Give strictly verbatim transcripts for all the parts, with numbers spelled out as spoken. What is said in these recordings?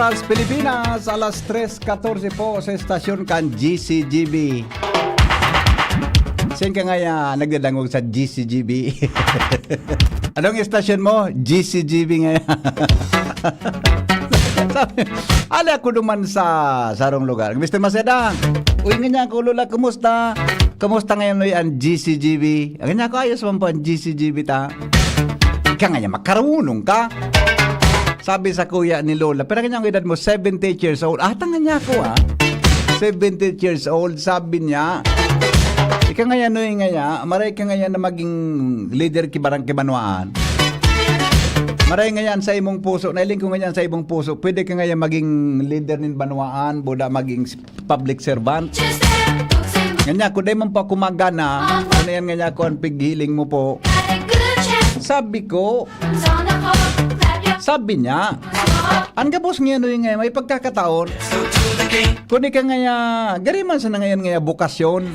Pilipinas, alas tres katorse po sa estasyon kan G C G B. Saan ka ngaya nagdadangog sa G C G B? Anong estasyon mo? G C G B ngaya. Sabi, ali ako duman sa sarong lugar. Mister Maceda, uy, nganyan ako, Lola, kumusta? Kumusta ngayon, Loy, ang G C G B? Nganyan ako, ayos man po ang G C G B ta. Ika ngaya, makarunong ka. Sabi sa kuya ni Lola, pero kanya ang edad mo, seventy-eight years old. Ah, tanga niya ako, ah. Seventy-eight years old, sabi niya. Ika ngaya, Noy, ngaya, maray ka ngaya na maging leader ki barang ki banwaan. Maray ngayan sa imong puso, nailing ko ngayan sa imong puso, pwede ka ngayan maging leader nin banwaan, buda maging s-, public servant. Nganya, kung di man pa kumagana, ano yan nganya ko ang pighiling mo po? Sabi ko, sabi niya, ang gabos ngayon, ngayon, may pagkakataon. Kuni ka ngaya, gari man sa nangayon ngaya bukasyon.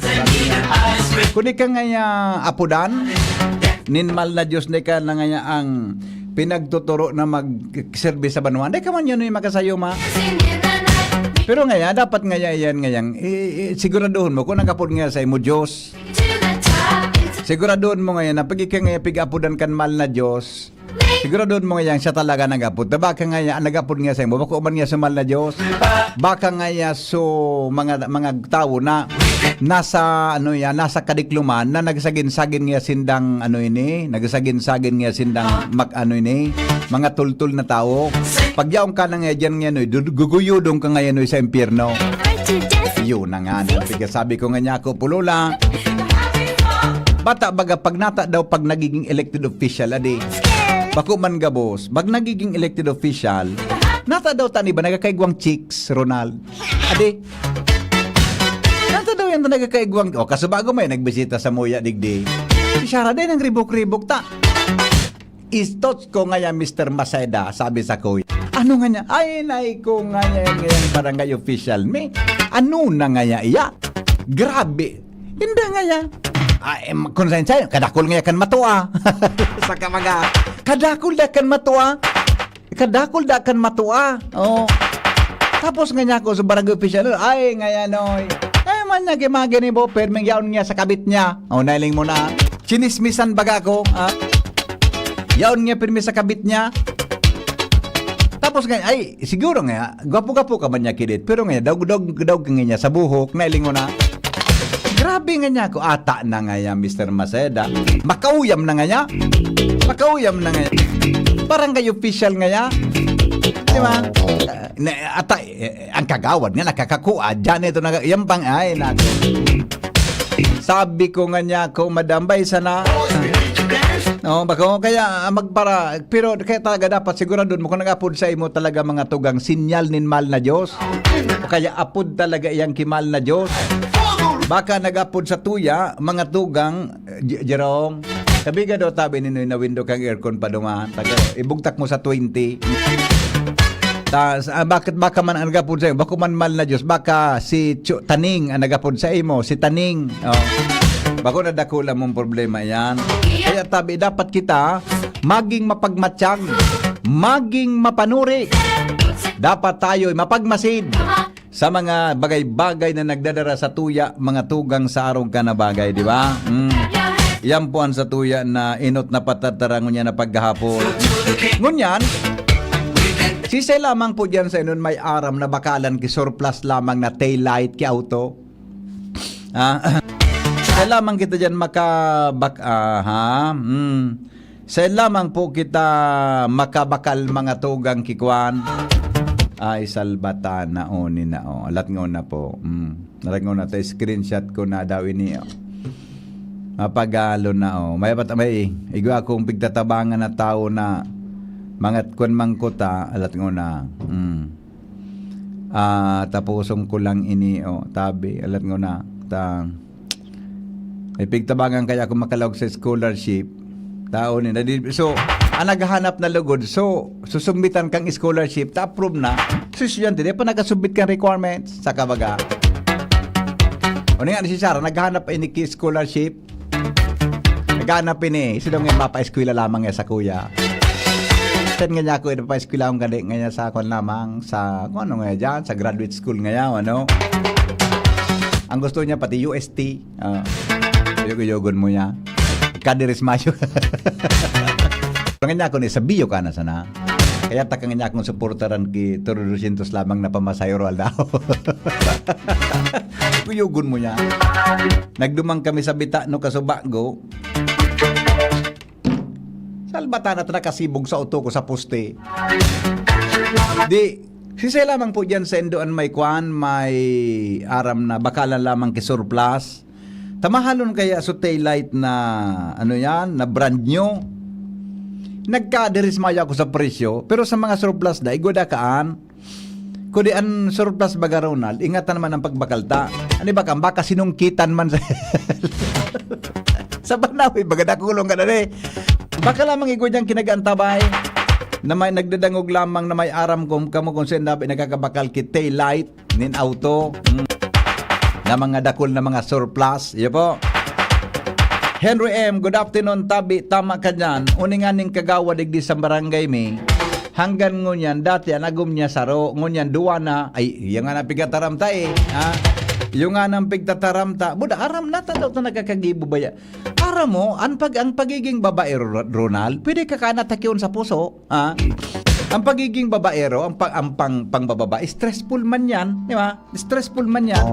Kuni ka ngaya apodan, nin mal na Diyos, di ka na ngaya ang pinagtuturo na magserbi sa banwa. Di ka man yun yung makasayuma. Pero ngaya, dapat ngaya yan ngayang, i- i- siguraduhon mo kung nagapod nga sa imo Diyos. Siguraduhon mo ngayon na pag ika ngaya pig-apodan kan mal na Diyos, siguraduhon mo ngayon siya talaga nag-apod. Baka ngaya, ang nag-apod nga sa imo, baka man nga sa mal na Diyos. Baka ngaya so mga mga tao na nasa, ano yan, nasa kadikluman na nagsagin-sagin nga sindang, ano ini, nagsagin-sagin nga sindang mag, ano ini, mga tultul na tao. Pag yaon ka na nga dyan ngayon, eh, dud- guguyudong ka ngayon, eh, sa impyerno. Yun na nga, no? Sige, sabi ko nga niya ako, Pulola. Bata baga, pag nata daw, pag nagiging elected official, adi. Bako man gabos, pag nagiging elected official, nata daw tani ba, nagkakaigwang chicks, Ronald? Adi. Nata daw yan nagkakaigwang, o, kasubago may nagbisita sa Muya digdi. Si Shara din ang ribok-ribok ta. Istot ko ngaya, Mister Maceda, sabi sa kuya. Ano nga niya? Ay, nay ko ngaya, yan ngayang barangay official mi. Ano na ngaya iya? Grabe. Hindi ngaya. Ay, em, kung saan sa'yo, kadakol ngaya kan matua. Sa kamaga, kadakol da kan matua. Kadakol da kan matua. Oh. Tapos ngaya ako sa barangay official, ay, ngaya noy. Ay, man niya, gimagini bo, perming yaon niya sa kabit niya. Oh, nailing mo na. Chinismisan baga ako, ha? Yaon niya pirmi sa kabit niya. Tapos nga, ay, siguro nga, gwapo-gwapo ka man niya kidit. Pero nga, daog-daog, daog ka nga niya sa buhok, nailing mo na. Grabe nga niya ako. Ata na nga yan, Mister Maceda. Makauyam na nga niya. Makauyam na nga niya. Barangay official nga niya. Di ba? Ah, na, ata, eh, ang kagawad nga nakakakua. Diyan ito na, yan pang, ay, nako. Sabi ko nga niya ako, madam, bay, sana. No, bako, kaya, ah, magpara-, pero kaya talaga dapat siguraduhon mo kung nag-apod sa imo talaga mga tugang sinyal nin mal na Diyos. O kaya apod talaga iyang kimal na Diyos. Baka nag-apod sa tuya, mga tugang, eh, J-, Jerome. Sabi ka daw, tabi ninoy na window kang aircon pa duman. Taga, ibugtak mo sa twenty. Tas, ah, bakit baka man ang nagapod sa'yo? Bako man mal na Diyos, baka si Chu-, Taning ang nagapod sa imo, si Taning. Oh. Bako na dakula mong problema yan. Kaya tabi, dapat kita maging mapagmatyag, maging mapanuri. Dapat tayo'y mapagmasid sa mga bagay-bagay na nagdadara sa tuya, mga tugang sa arog ka na bagay, di ba? Mm. Yan po ang sa tuya na inot na patatarangon niya na paghahapon. Ngunyan, sisay lamang po diyan sa inon may aram na bakalan ki surplus lamang na tail light ki auto. Ah, sisay lamang kita diyan maka-, bak-, aha, mm. Sisay lamang po kita makabakal mga tugang ki kwan. Ay, salbatan na, o, ni na, o. Alat nga na po. Mm. Alat nga na, ta screenshot ko na daw ini, o. Mapagalo na, o. May, may, igwa akong pigtatabangan na tao na mga kwan man ko ta, alat nga na. Mm. Ah, tapuson ko lang ini, o, tabi, alat nga na. Ta, may pigtabangan kaya kung makalaog sa scholarship. Tao ni, nadi-, so, ang naghahanap na lugod, so, susumbitan kang scholarship, ta-approve na, so, estudyante, di pa nakasubmit kang requirements, sa kabaga. O nga, si Sarah, naghahanap pa ini ki scholarship, naghahanap ini, sino nga mapa-eskwela lamang niya sa kuya. Saan nga niya ako, ipapa-eskwelahon ka di nga niya sa kwan lamang, sa, kung ano nga dyan, sa graduate school nga yan, ano? Ang gusto niya, pati U S T. Ah, uyog-uyogon mo niya. Kadiris mayo. Nga niya ako ni, sa biyo ka na sana. Kaya taka nga niya akong suportaran ki Toro dosyentos lamang na pamasahe oro aldaw. Uyugon mo niya. Nagduman kami sa Bita, no, Kasubago. Salbatan at nakasibog sa auto ko sa poste. Di, sisay lamang po dyan sa Indoan may kwan, may aram na bakalan lamang ki surplus. Tamahalon kaya so tail light na, ano yan, na brand new. Nagkadiris mayo ako sa presyo, pero sa mga surplus na, igwa da kaan. Kundi an surplus baga, Ronald, ingatan man ang pagbakal ta. Ano ba ka? Baka sinungkitan man sa, sa banawi, baga dakulong ka na rin. Baka lamang igwa diyang kinagantabay na may nagdadangog lamang na may aram kung kamo kung saan dapat nakakabakal ki tail light nin auto. Hmm. Na mga dakul na mga surplus. Iyo po. Henry M, good afternoon, tabi. Tama ka dyan. Uningan ning kagawa digdi sa barangay mi. Hanggan ngunyan, dati an agom niya saro, ngunyan duwa na. Ay, iya nga na pigtataram ta eh. Ha? Iyo nga nang pigtataram ta. Buda, aram na ta daw ta nagkakagibo baya. Aram mo, ang, pag, ang pagiging babae, Ro-, Ronald, pwede ka ka natakion sa puso. Ha? Ang pagiging babaero, ang, pa, ang pang, pangbababa, stressful man yan, di ba? Stressful man yan.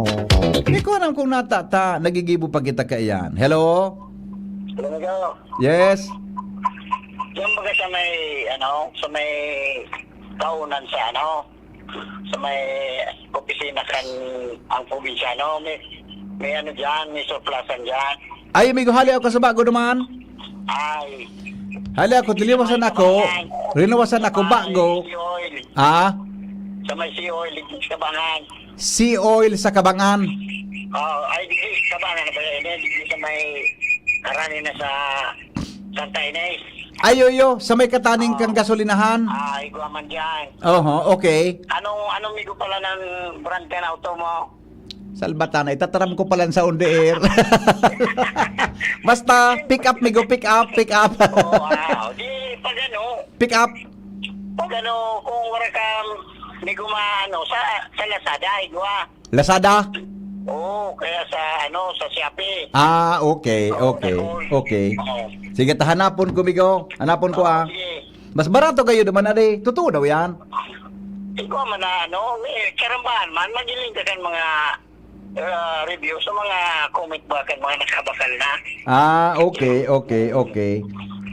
Di ko alam kung nata, ta, nagigibo pa kita kaiyan. Hello? Hello, Miguel. Yes? Diyan baga sa may, ano, sa may kaunan sa, ano, sa may opisina kan ang probinsyano, may, may ano diyan, may surplusan diyan. Ay, amigo, hali ako sa bago naman. Ay. Hali ako, diliwasan ako. Rinawasan ako, bago. Sea Oil. Ah? Sa may Sea Oil, digdi sa Kabangan. Sea Oil sa Kabangan. Oo, ay, di, Kabangan na ba yan? Hindi, digdi sa may karani na sa Santa Ines. Ay, yo, yo, sa may kataning kang gasolinahan. Ah, igwa man dyan. Oho, okay. Anong, anong migo pala ng brand ng auto mo? Salbatana, itataram ko pala sa on the air. Basta, pick up, migo, pick up, pick up. Oo, ah, di, pag ano, Pick up. Pag ano, kung wala ka, migo maano, sa, sa Lazada, igwa. Lazada? Oo, kaya sa, ano, sa Shopee. Ah, okay, Oo, okay, sa Gold. Okay. Oo. Sige, ta, hanapon ko, migo. Hanapon ko, Oo, ah. Sige. Mas barato kayo naman, ade. Totoo daw yan. Igwa man na, ano, eh, karambahan man, magiling ka kan mga, ah, review sa mga comment ba kan mga nakabakal na. Ah, okay, okay, okay.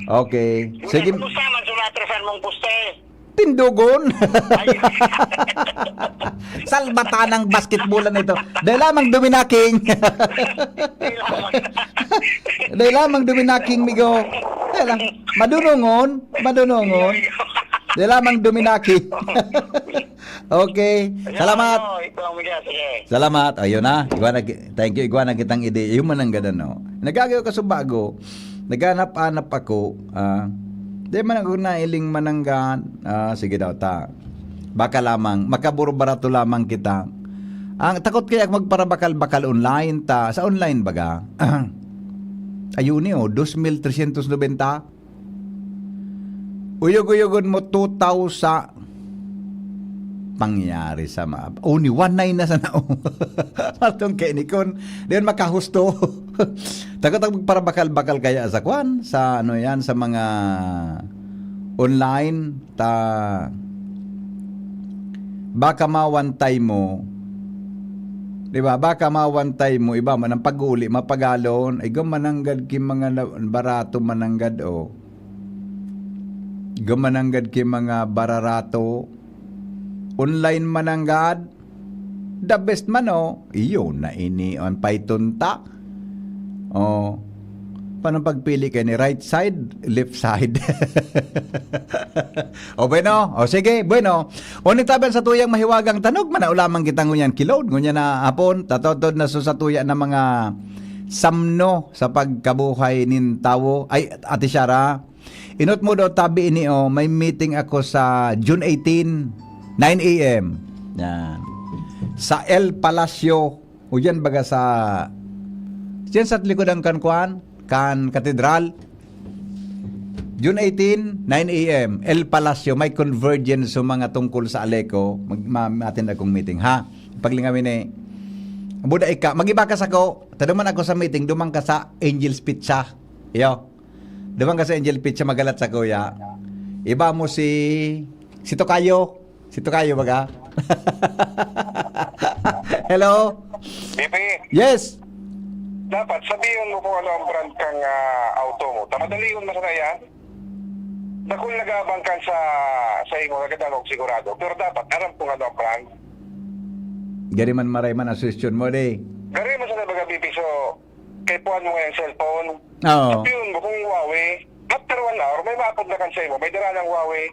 Okay. Sige. Kumusta man sa atrasan mong poste? Tindugon. Ay. Salbatan ng basketballan ito. Dahil lamang duminaking. Dahil lamang. Dahil lamang duminaking, migo. Dahil lang. Madunongon. Madunongon. Dahil lamang duminaking. Okay. Ayan, salamat. Ano, ito ang mga, sige. Salamat. Ayun na. Igwa na, thank you. Igwa na kitang ide. Yung mananggad, ano. Nagagawa ka sa bago. Naghanap-hanap ako, ah, di man ako nailing mananggad. Ah, sige daw, ta. Baka lamang, makaburbarato lamang kita. Ang takot kaya magparabakal-bakal online, ta. Sa online, baga. Ayun eh, oh, dos mil tresyentos nobenta. Uyog-uyogon mo, two thousand. Pangyari sa ma-, only one nine na sana. Matong kainikon. Di yan makahusto. Takot ako magparabakal-bakal kaya sa kwan, sa ano yan, sa mga online, ta, baka mawantay mo, di ba? Baka mawantay mo, iba man ang pag-uuli, mapagalon, ay mananggad ki mga na-, barato mananggad, oh. Gumananggad ki mga bararato. Online mananggad. The best man, oh. Iyo na ini, ang paiton ta. Oh. Paano pagpili kayo ni right side, left side? O bueno, o sige, bueno. Unitaban sa tuyang mahiwagang tanog, manao lamang kita ngunyan kilod, ngunyan na hapon, tatodtod na so sa tuya na mga samno sa pagkabuhay nin tawo. Ay, Ate Shara, inot mo daw tabi ini, oh, may meeting ako sa June eighteen, nine a m. Yan. Sa El Palacio, o yan baga sa, yan sa likod ng kan kuan, kan katedral. June eighteen, nine a m, El Palacio, may convergence sa mga tungkol sa Aleco. Mag-, ma-, ma-attend akong meeting, ha? Paglingawin eh. Buda ika, mag-iba ka sako, taduman ako sa meeting, duman ka sa Angel's Pizza. Iyo. Duman ka sa Angel Pizza, magalat sa kuya. Iba mo si, si Tokayo. Si Tokayo, baga? Hello? B P, Yes. dapat sabihin mo kung ano ang brand kang ah, auto mo. Tamadalion mo sana yan. Dakul nag-aabang kan sa sa imo, nagdangog sigurado. Pero dapat aram kung ano ang brand. Gari man maray man ang suhestyon mo, di. Gari mo sa baga, B P, so kay puan mo ngayong cellphone. Oo. Sabihin mo kung Huawei. After one hour, may maapod na kan sa imo. May dara ng Huawei.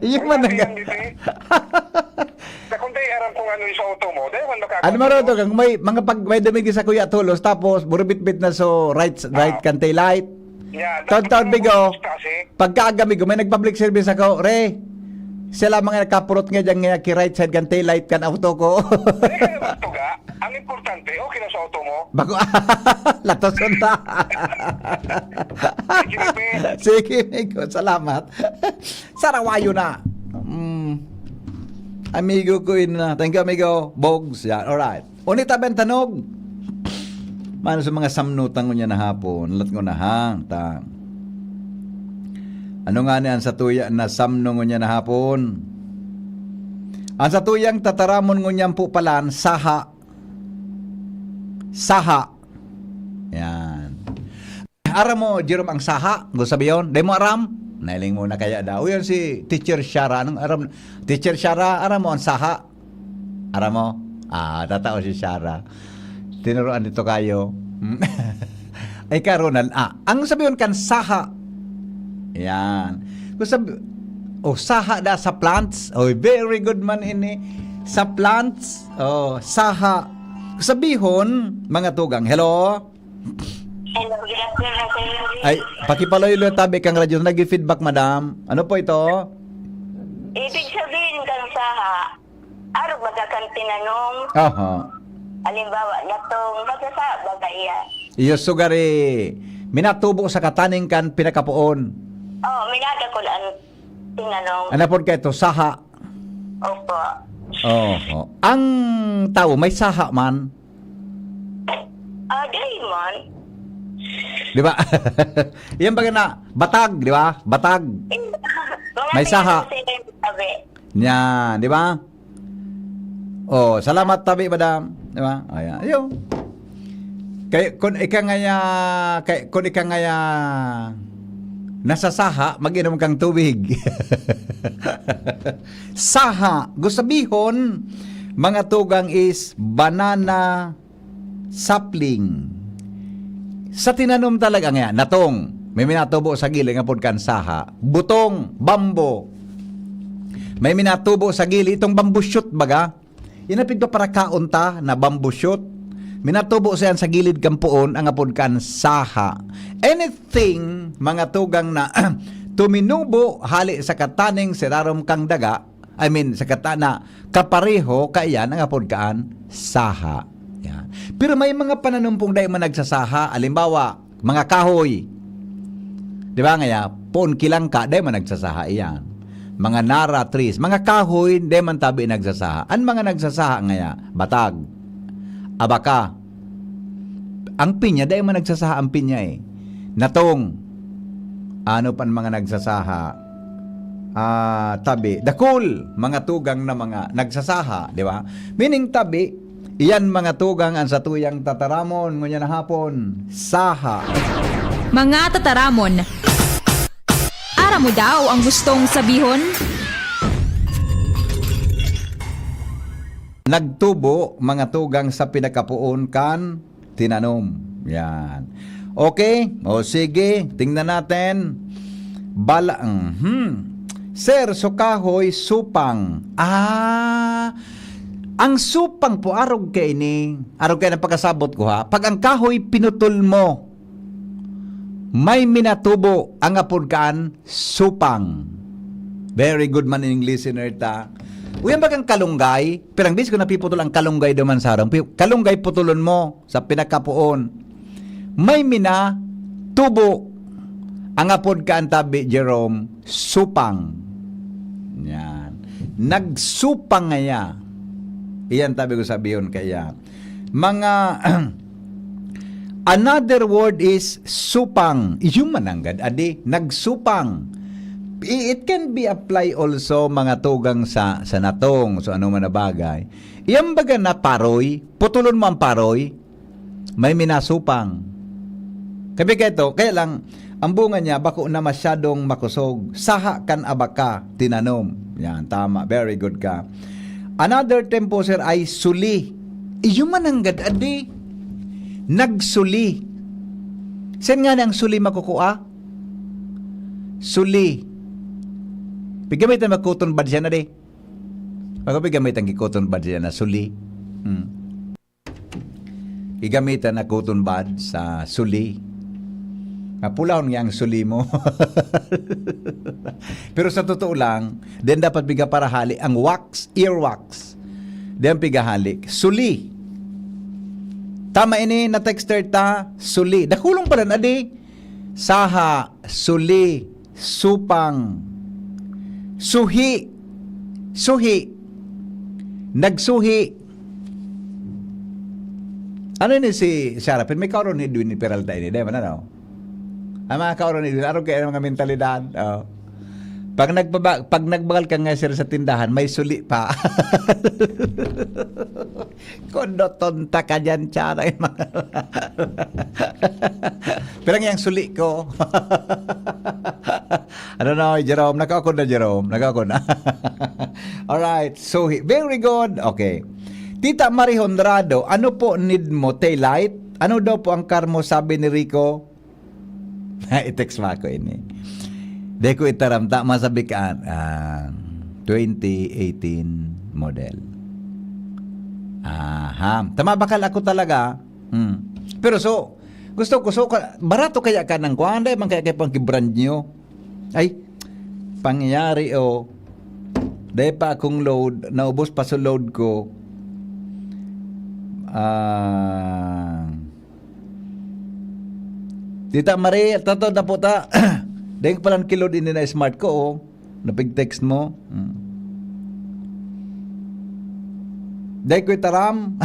Yung man ang... Yan, B P. Sa kung tayo aram kung ano yung sa auto mo, dahil man makakapag- Ano maro to, kang may mga pag may dumigi sa kuya tulos, tapos burubitbit na so right, right kan tail light. Yan. Taon-taon, bigo. Kasi, Pagkaaga, migo, may nag-public service ako, re. Sila mga nakapurot nga dyan nga ki right side kan tail light kan auto ko. Hindi ka naman tuga. Ang importante, okay na sa auto mo. Bako, latason na. Sige, Pe. Sige, amigo. Salamat. Sarawayo na. Mm. Amigo ko in, uh, thank you, amigo. Bogs, yan. Alright. Unit tabi ang tanog. Mano sa mga samnutan ko niya na hapon. Lat ko na hang, tang. Ano nga ni ang satuya na samno ngunyan na hapon? Ang satuyang tataramon ngunyan po palan, saha. Saha. Yan. Aram mo, Jerome, ang saha? Gusto sabiyon? Dai mo aram? Nailing mo na kaya daw. Yan si Teacher Shara. Anong aram? Teacher Shara, aram mo ang saha? Aram mo? Ah, tatao si Shara. Tinuruan nito kayo. Ay, ka, Ronald. Ah, ang sabiyon kan saha. Yan. Kung sab-, oh, saha da sa plants. Oh, very good man ini. Sa plants. Oh, saha. Sabihon, mga tugang. Hello? Hello, good afternoon, Sir Henry. Ay, pakipaloy-loy tabi kang radyo. Nag-feedback, madam. Ano po ito? Ibig sabihin kan saha, arog baga kan tinanom. Aha. Halimbawa, gatong, baga sa, baga iya. Iyo sugari, minatubo sa kataning kan pinakapoon. Oh, minadakol ang tinanom. Ano po ka ito? Saha. Opo. Oho. Ang tao, may saha man. Ah, dai man. Di ba? Yan baga na, batag, di ba? Batag. Mga May saha. tinanom sila yung sabi. Yan, di ba? Oh, salamat tabi, madam. Di ba? Ayan. Ayun. Kay, kung ika ngaya, kay, kung ika ngaya nasa saha, mag-inom kang tubig. Saha, gusto sabihon, mga tugang is banana sapling. Sa tinanom talaga nga, natong, may minatubo sa gili nga pod kan saha. Butong, bambo. May minatubo sa gili, itong bamboo shoot baga. Inapid pa para kaon ta na bamboo shoot. Minatubo siya sa gilid kan puon, ang apod kan saha. Anything, mga tugang na tuminubo hali sa kataning sirarom kang daga, I mean, sa katana, kapareho kaiyan ang apod kaan saha. Yan. Pero may mga pananumpong dai man nagsasaha. Halimbawa, mga kahoy. Di ba ngaya, poon kilang ka, dai man nagsasaha iyan. Mga nara trees, mga kahoy, dai man tabi nagsasaha. Ang mga nagsasaha ngaya, batag, abaka, ang pinya, dai man nagsasaha ang pinya eh. Natong, ano pan mga nagsasaha? Ah, tabi, dakul, mga tugang na mga nagsasaha, di ba? Meaning tabi, iyan mga tugang ang satuyang tataramon ngunyan na hapon, saha. Mga tataramon. Aram mo daw ang gustong sabihon? Nagtubo, mga tugang sa pinakapoon kan tinanom. Yan. Okay? O sige, tingnan natin. Bala, mhm. Sir, so kahoy, supang. Ah, ang supang po, arog kaini. Arog kaini ang pagkasabot ko, ha. Pag ang kahoy pinutol mo, may minatubo ang apod kaan supang. Very good man in English, listener ta. Uyan bagang kalunggay, pirang bis ko napiputol ang kalunggay duman sa harong. Pi-, kalunggay putulon mo sa pinakapoon. May mina tubo Ang apod kan tabi, Jerome, supang. Yan. Nagsupang ngaya. Iyan tabi ko sabihon kaya. Mga, another word is supang. Iyo mananggad, adi, nagsupang. I- It can be apply also, mga tugang sa, sa natong, so ano man na bagay. Iyan baga na paroy, putulon mo ang paroy, may minasupang. Kabi kaito, kaya lang, ang bunga niya, bako na masyadong makusog. Saha kan abaka, tinanom. Yan, tama. Very good ka. Another term po, sir, ay suli. Iyo mananggad, adi. Nagsuli. Saan nga ang suli makukua? Suli. Pigamitan mo cotton bud siya na di. Pagpigamitan ki cotton bud siya na suli. Hmm. Igamitan na cotton bud sa suli. Mapulahon niya ang suli mo. Pero sa totoo lang, then dapat piga para hali ang wax, ear wax. Then pigahali. Suli. Tama ini na texter ta, suli. Dakulong pala na di. Saha, suli, supang, suhi, suhi, nagsuhi. Ano ini si Sarah? Pero may kaoron ni Edwin ni Peralta ini, di ba na, no? Ang mga kaoron ni Edwin, araw kaya mga mentalidad. Oh. Pag, nagbaba, pag nagbagal ka nga, sir, sa tindahan, may suli pa. Kondo tonta ka dyan, Sarah. Pero ang yang suli ko. Ano na, Jerome? Nakaako na, Jerome. Nakaako na. Alright. So, he- very good. Okay. Tita Marie Honrado, ano po need mo? Tail light? Ano daw po ang car mo? Sabi ni Rico. I-text mo ako ini. Di ko itaram. Tama sabi ka, ah, twenty eighteen model. Aha. Tama, bakal ako talaga. Hmm. Pero so, gusto ko, so, ka- barato kaya ka ng kuwan, dahil man kaya kaya pang brand new. Ay, pangyari o, dahil pa akong load, naubos pa sa load ko. Ah, Tita Marie, tato na po ta. Dahil palang kilod ini na smart ko, oh. Napig-text mo. Hmm. Dahil ko itaram.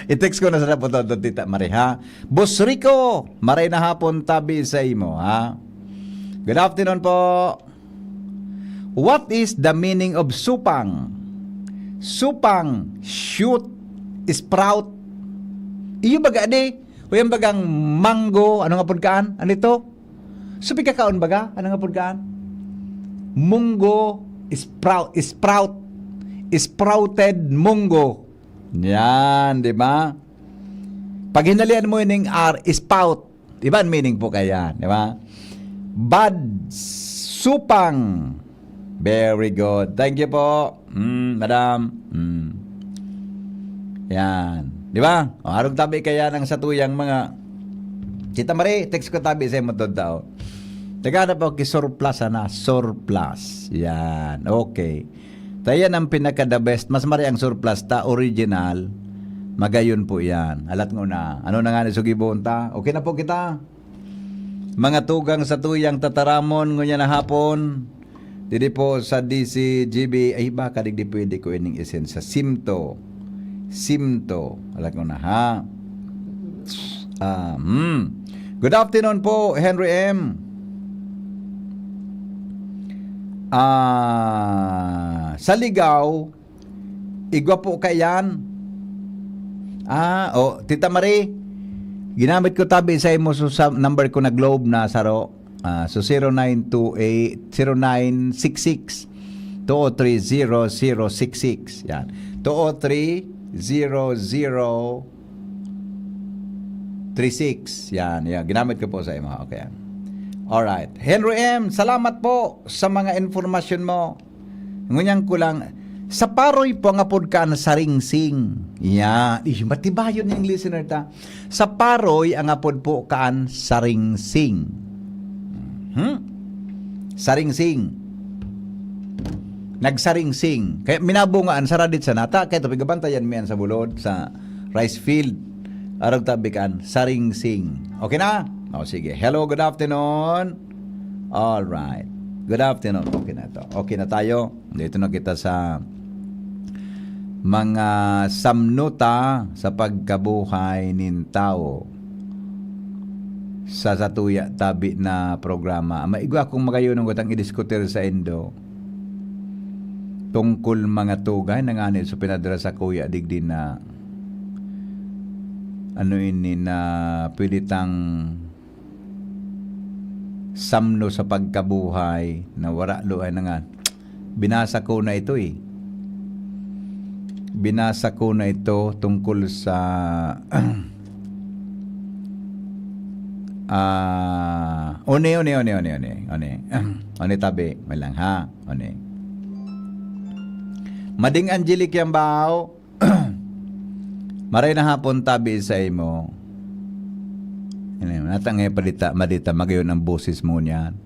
I-text ko na sa po to, Tita Marie, ha? Boss Rico, maray na hapon, tabi sa imo, ha? Good afternoon po. What is the meaning of supang? Supang, shoot, sprout. Iyo baga di? O yan bagang mango, ano nga pagkaan? Ano ito? So, pigkakaon baga? Ano nga pagkaan? Munggo, sprout, sprout. Sprouted munggo. Yan, di ba? Pag hinalian mo yun yung R, spout. Iba ang meaning po kaya, di ba? Bad, supang. Very good. Thank you po, mm, madam. Mm. Yan. Di ba? O, arog tabi kaya ng satuyang mga Tita Marie, text ko tabi sa imo, tao. Taga na po, ki surplus, ana, surplus. Yan. Okay. Tayan ang pinaka the best. Mas mari ang surplus ta, original. Magayon po yan. Alat nguna. Ano na nga ni sugibon ta? Okay na po kita. Mga tugang sa tuyang tataramon, ngunya na hapon. Didi po sa D C G B, ay baka digdi pwede ko ining isin sa Simto. Simto. Alat nguna, ha? Ah, hmm. Good afternoon po, Henry M. Ah, sa Ligaw, igwa po kaiyan. Ah, oh, Tita Marie, ginamit ko tabi sa imo so, sa number ko na Globe na saro. Ah, so zero nine two eight, zero nine six six, two oh three zero zero six six. Yan. Two oh three zero zero three six. Yan, yan. Ginamit ko po sa imo. Okay. Alright. Henry M, salamat po sa mga informasyon mo. Ngunyan ko lang, sa paroy po nga pod kaan saringsing. Yan. Ih, matibayon yung listener ta. Sa paroy, ang apod po kaan saringsing. Hmm? Saringsing. Nagsaringsing. Kaya minabungaan sa radit sa nata. Kaya ito, pigabantayan mi yan sa bulod, sa rice field. Arog tabi kaan, saringsing. Okay na? O, sige. Hello, good afternoon. All right. Good afternoon. Okay na to. Okay na tayo. Dito na kita sa mga samnuta sa pagkabuhay nin tawo sa satuya tabi na programa. Maigwa akong magayon ang gutang idiskutir sa indo tungkol mga tugay na ngani so pinadara sa kuya digdi na ano ini na pwede tang samno sa pagkabuhay na wara luhay na nga. Binasa ko na ito eh. Binasa ko na ito tungkol sa ah, one, one, one, one, one, one. One tabi, may lang ha. One. Mading Angelic yan bao. Maray na hapon tabi sa imo. Ini, natangay pa dita, madita, magayon ang boses mo niyan.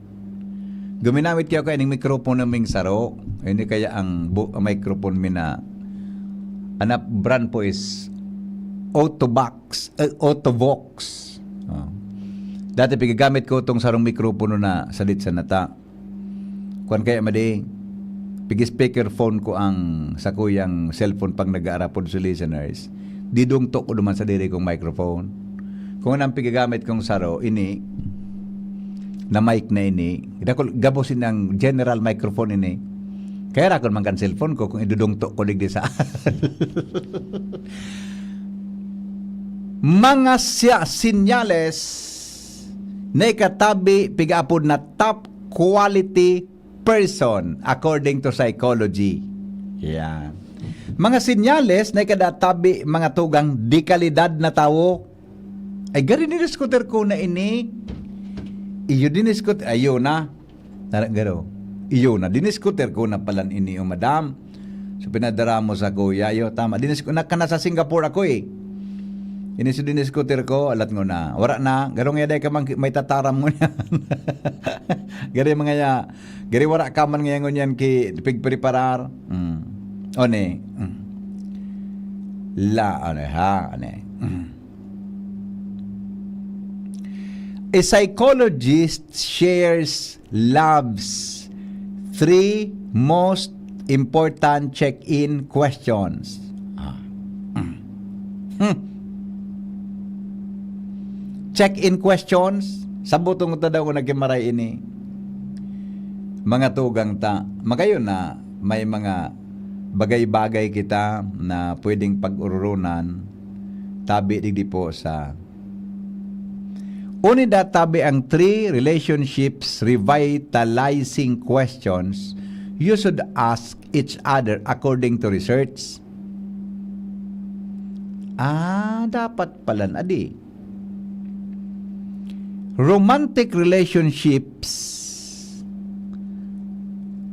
Guminamit kaya ko ining mikropono ming saro. Ini kaya ang bu-, ang microphone mi na, ang brand po is Autobox, eh, Autovox. Oh. Dati pigagamit ko itong sarong mikropono na salit sa nata. Kuwan kaya madi, pig-speakerphone ko ang sakuyang cellphone pag nag-aarapod sa listeners. Didungto ko duman sa diri kong microphone. Kung anong pigagamit kong saro, ini, na mic na ini, dakul, gabos ini ang general microphone ini. Kaya ra ko naman kan cellphone ko kung idudungto ko digdi sa mga siya, sinyales na ikatabi pigaapod na top quality person according to psychology. Yan. Mga sinyales na ikadatabi mga tugang dekalidad na tawo. Ay, gari ni scooter ko na ini. Iyo din scooter. Ayo na. Tara, garo. Iyo na. Din scooter ko na palan ini, o madam. So, pinadara mo sa kuya. Iyo, tama. Din scooter. Nakana sa Singapore ako eh. Ini so din scooter ko. Alat ngo na. Wara na. Garo nga day ka man ki-, may tataram mo niyan. Gari mga ya. Gari wara ka man ngayon ngunyan ki pigpreparar. Mm. One. Mm. La, ano ha? One. Mm. A psychologist shares love's three most important check-in questions. Ah. Mm. Hmm. Check-in questions. Sabutong ta daw kung nagkimaray ini. Mga tugang ta. Magayon na may mga bagay-bagay kita na pwedeng pag-ururunan. Tabi digdi po sa Uni da tabi ang three relationships revitalizing questions you should ask each other according to research. Ah, dapat palan adi. Romantic relationships.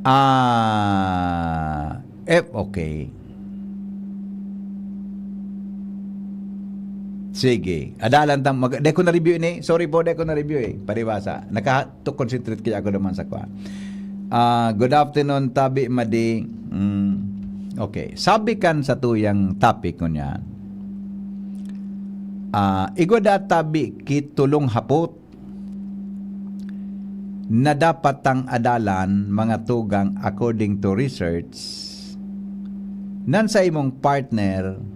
Ah, eh, okay. Sige. Adalan tam-, mag-, dai ko na-review ini. Sorry po, dai ko na-review eh. Paribasa. Naka-, to concentrate kaya ako naman sa kwa. Ah, good afternoon, Tabi Madi. Mm, okay. Sabi kan sa tuyang topic ko niyan. Ah, igwa da tabi ki tulong hapot na dapat tang adalan, mga tugang, according to research, nan sa imong partner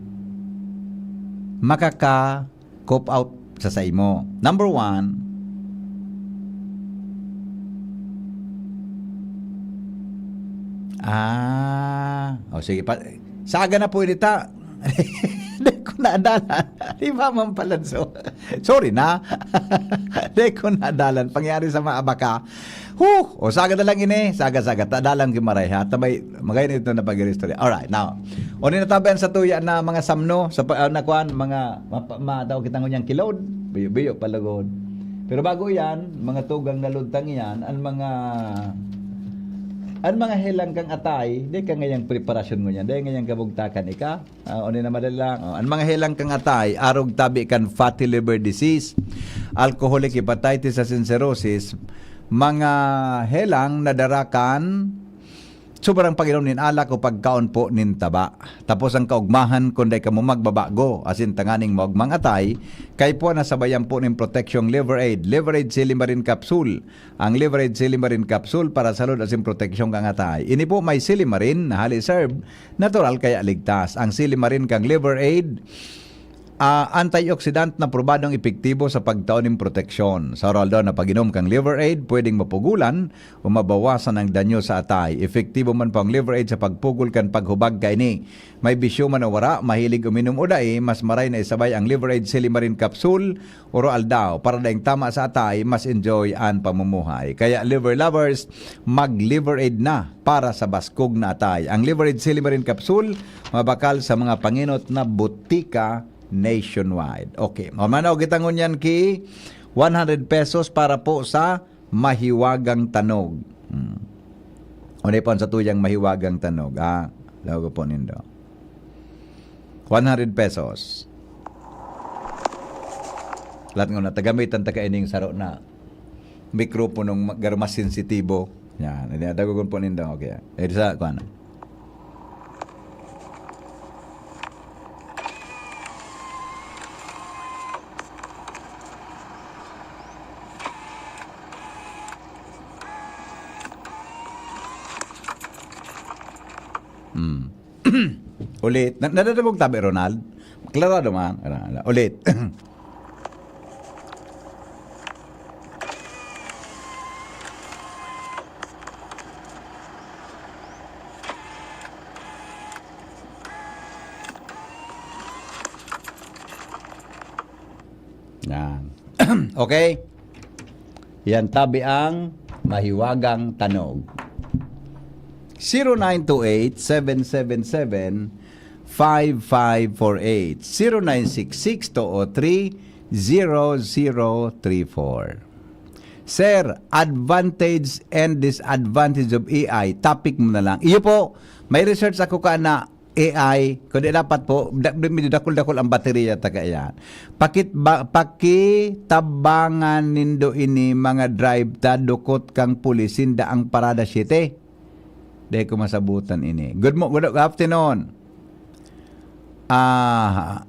makaka-cope out sa saimo. Number one, ah, o sige, pa, saga na po ini ta. Di ko naadalan. Di ba, Ma'am Palanso? Sorry na. Di ko naadalan. Pangyari sa mga abaka. Huh! O, saga na lang ini. Saga, saga. Tadalan ki maray, ha? Tabay, magayon ito na pag-istorya. Alright, now. O, ninatabayan sa tuya na mga samno, sa pa-, ah, na kwan, mga mapa-, mataw kitang unyang kilod. Biyo-biyo, palagod. Pero bago yan, mga tugang na luntang yan, ang mga, ang mga helang kang atay, di ka ngayang preparasyon mo yan, di ngayang kabugtakan ika. Ah, o ni na madali lang. Oh, ang mga helang kang atay, arog tabi kan fatty liver disease, alcoholic hepatitis asin cirrhosis, mga helang na dara kan Sobrang pag-inom nin alak o pagkaon po nin taba. Tapos ang kaugmahan, kung dai kamo magbabago, asin tanganing maugmang atay, kaipuhan na sabayan po nin proteksyong Liver Aid, Liver Aid Silimarin Capsule. Ang Liver Aid Silimarin Capsule para sa lod asin proteksyon kan atay. Ini po may silimarin na hali sa herb, natural kaya ligtas. Ang silimarin kan Liver Aid, ah, antioxidant na probadong epektibo sa pagtao nin proteksyon. Sa oral daw na pag-inom kan Liver Aid, pwedeng mapugulan o mabawasan ang danyo sa atay. Epektibo man po ang Liver Aid sa pagpugol kan paghubag kaini. May bisyo man o wara, mahilig uminom o dai, mas maray na isabay ang Liver Aid Silimarin Capsule, oro aldaw, para daing tama sa atay, mas enjoy an pamumuhay. Kaya Liver Lovers, mag Liver Aid na para sa baskog na atay. Ang Liver Aid Silimarin Capsule, mabakal sa mga pangenot na botika nationwide. Okay, mamanaw kita ngunyan ki one hundred pesos para po sa mahiwagang tanog. Hmm. Unay po ang satuyang mahiwagang tanog, ah. Lago po nindo. One hundred pesos. Lahat nga na, tagamitan ta kaining saro na mikroponong ma-, gar mas sensitibo. Yan, hindi, dagogon po nindo. Okay. Eh, sa, kuwan. Hmm. Ulit. Na-, nadadagog tabi, Ronald? Klarado man. Ala, ala. Ulit. Yan. Okay? Yan tabi ang mahiwagang tanog. Zero nine two eight, seven seven seven, five five four eight. Zero nine six six, two oh three, zero zero three four. Sir, advantage and disadvantage of A I, topic mo na lang. Iyo po, may research ako ka na A I, kundi dapat po, da-, medyo dakul-dakul ang baterya ta kaya. Pakit ba, pakitabangan nindo ini, mga drive ta, dukot kang pulis, sinda ang Parada Siete. Dai ko masabutan ini. Good mo-, good afternoon. Ah,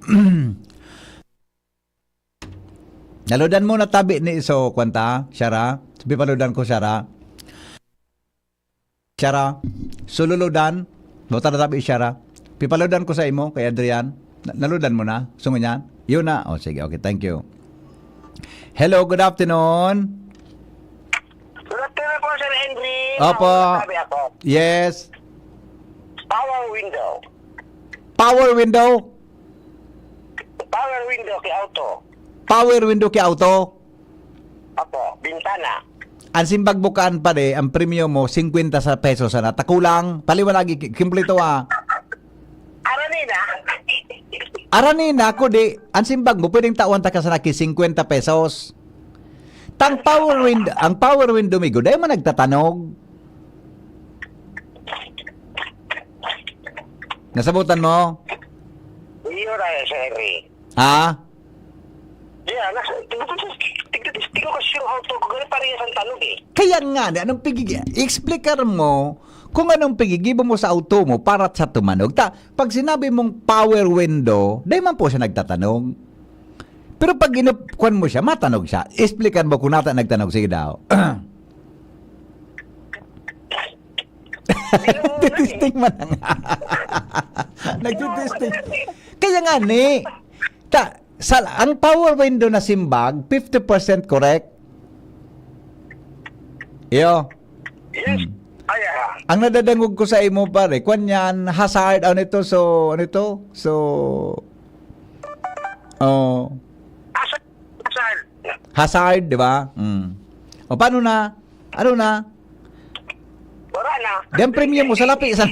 naludan mo na tabi ni iso, kwanta, Shara. Sabi paludan ko, Shara. Shara. Sululudan. Buta na tabi, Shara. Pipaludan ko sa imo, kay Adrian. Na-, naludan mo na? Gusto mo niyan? Yun na. O, sige. Okay, thank you. Hello, good afternoon. Good afternoon po, Sir Henry. Opo. May masabi ako. Yes. Power window. Power window? Power window ki auto. Power window ki auto? Opo, bintana. Ang simbag bukaan pa de, ang premyo mo, singkwenta sa pesos sana. Takulang, paliwanagi, ki-, kumplito, ah. Aranina. Aranina, kudi, ang simbag mo, pwedeng tawan ta ka sana ki singkwenta pesos. Tang power wind-, ang power window, migo, dai man nagtatanog. Nasabutan mo? Iyo na, Sir Henry. Ha? Yeah, nas-, tingnan ko, tingnan ko, tingnan ko, sure auto ko, ganun parehas ang tanog eh. Kaya nga, ni, anong pigigi-, explicar mo kung anong pigigibo mo sa auto mo para sa tumanog. Ta, pag sinabi mong power window, dai man po siya nagtatanog. Pero pag inup-, kwan mo siya, matanog siya. Explicar mo kung nata nagtanog. Sige daw. Nagtitesting man ang nagtitesting. Kaya nga ni, ta, sa, ang power window na simbag, fifty percent correct. Iyo. Yes. Hmm. Ay, ah. Ang nadadangog ko sa imo, pare, kwan yan, hazard, ano ito, so, ano ito? So, oh. Hazard. Hazard. Hazard, di ba? Mm. O, paano na? Ano na? Wala na. Di ang premium mo, salapi sa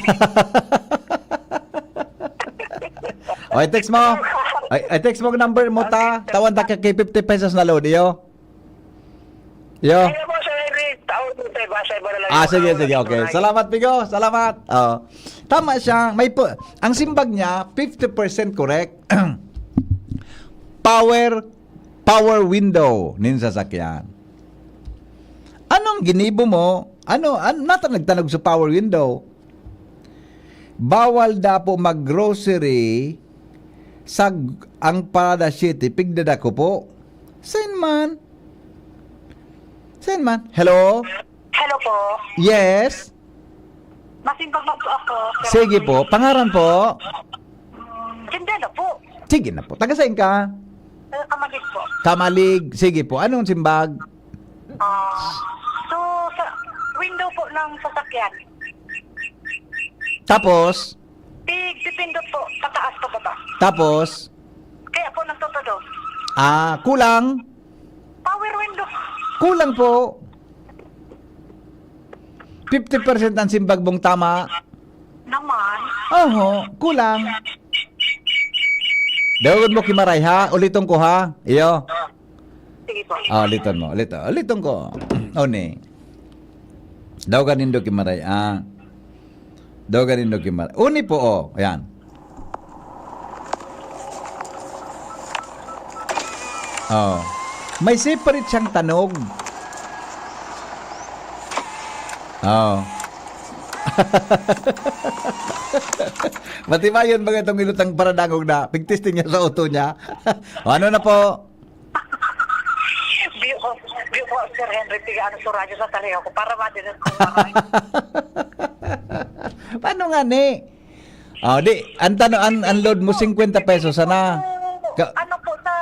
o, i-text mo. Ay, i-text mo ang number mo, ta. Tawan ta ka kay fifty pesos na load, iyo. Iyo. Kaya po, Sir Henry, tawag mo tayo, basa mo na lang Ah, yung sige, mga sige, oras okay. Salamat, Pigo. Salamat. Oh. Tama siya. May po, ang simbag niya, fifty percent correct. Power, power window nin sasakyan. Anong ginibo mo? Ano, an-, nata nagtanog sa power window? Bawal daw po mag-grocery sa g-, ang Parada City, pigdadako po. Sain man? Sain man? Hello? Hello po. Yes? Masimbag man po ako. Pero Sige po. Pangaran po? Tinda na po. Sige na po. Taga saan ka? Taga Kamalig po. Kamalig. Sige po. Anong simbag? Ah, so, sa window po ng sasakyan. Tapos? Pig, pipindot po, pataas, pababa. Tapos? Kaya po nagtutudog. Ah, kulang? Power window. Kulang po. Fifty percent ang simbag mong tama. Naman. Oho, kulang. Daw mo kimaray, ha? Uliton ko, ha? Iyo. Sige po. Ah, uliton mo. Uliton, uliton ko. Oni. Daw ganindo kimaray, ah. Daw ganindo kimaray. Oni po, oh. Ayan. Oh. May separate siyang tanog. Oh. Matibayon ba itong ilutang paradangog na pigtesting niya sa auto niya? O, ano na po? Biyo ko, biyo ko, Sir Henry, tiga ano sa radyo sa taliho ko para madinig ko maray. Paano nga ni? Oh, di, ang tano-, ang, ang load mo, singkwenta pesos, sana. Ka- Ano po sa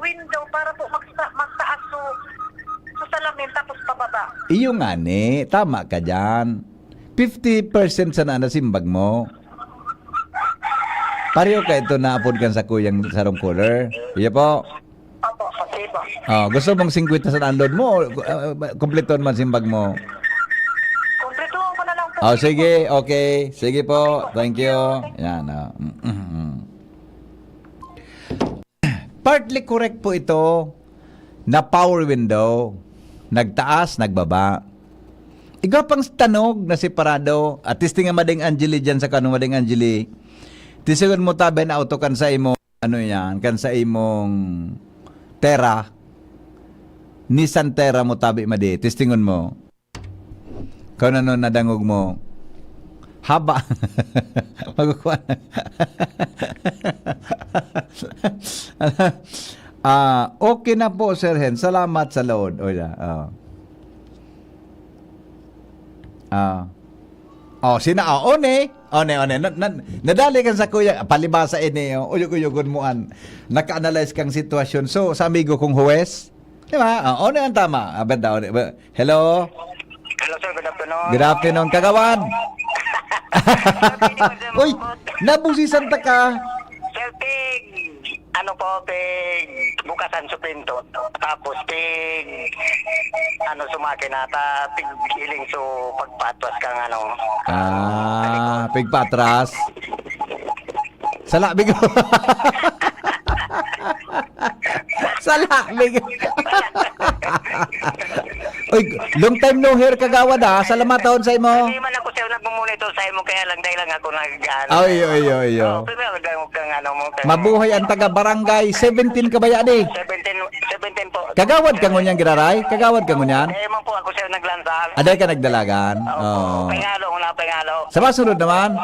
window para po magsa-, magtaas so, sa salamin tapos pababa. Iyo nga ni, tama ka dyan. Fifty percent sana nasimbag mo. Pareho ka ito na apod kan sa kuyang sarong caller. Iyo po. Opo, okay po. Oh, gusto mong singkwenta sa unload mo? O, uh, kumpleton man simbag mo. Kumpletuhan ko na lang po. Oh, sige, okay. Sige po. Thank you. Yan, oh. Mm-mm. Partly correct po ito na power window. Nagtaas, nagbaba. Igwa pang tanog na separado. At testing nga Mading Angeli dyan sa kanong Mading Angeli. Tisigon mo tabi na auto kan sa imo. Ano yan? Kan sa imong Terra, Nissan Terra mo tabi madi, testingon mo. Kung ano nadangog mo. Haba. Magkukuha na. Ah, okay na po, Sir Hen. Salamat sa load. O, yeah. Oh. Ah. Oh, sina, oh, one. One, one. Na, na, nadali kan sa kuya, palibasa ini, oh, uyog-uyogon mo an. Naka-analyze kang sitwasyon. So, sa amigo kong huwes, di ba? Oh, one ang tama. Ah, banda, one. Ba-, hello? Hello, sir. Good afternoon. Good afternoon, kagawad. Uy, nabusisan ta ka. Sir Pig, ano po, Pig, bukasan sa pinto. Tapos, Pig, ano, sumaki na, ta, Pig, iling so, pagpatwas kang, ano. Ah, pigpatras. Sala, bigo. Sala, bigo. Uy, long time no hear, kagawad, ah. Salamat taon sa imo. Hindi man ako siya nagmumonitor sa imo, kaya lang, dahil lang ako nag-ano. Ay, ay, ay, ay. Oo, pero wag kang, wag kang ano mo, kang Mabuhay ang taga barangay seventeen ka baya di? Seventeen, seventeen po. Kagawad ka ngunyan, giraray? Kagawad ka ngunyan? Eh, man po ako siya naglansa. Aday ka nagdalagan? Opo. Oo. Pengalo, una, pengalo. Sa masunod naman?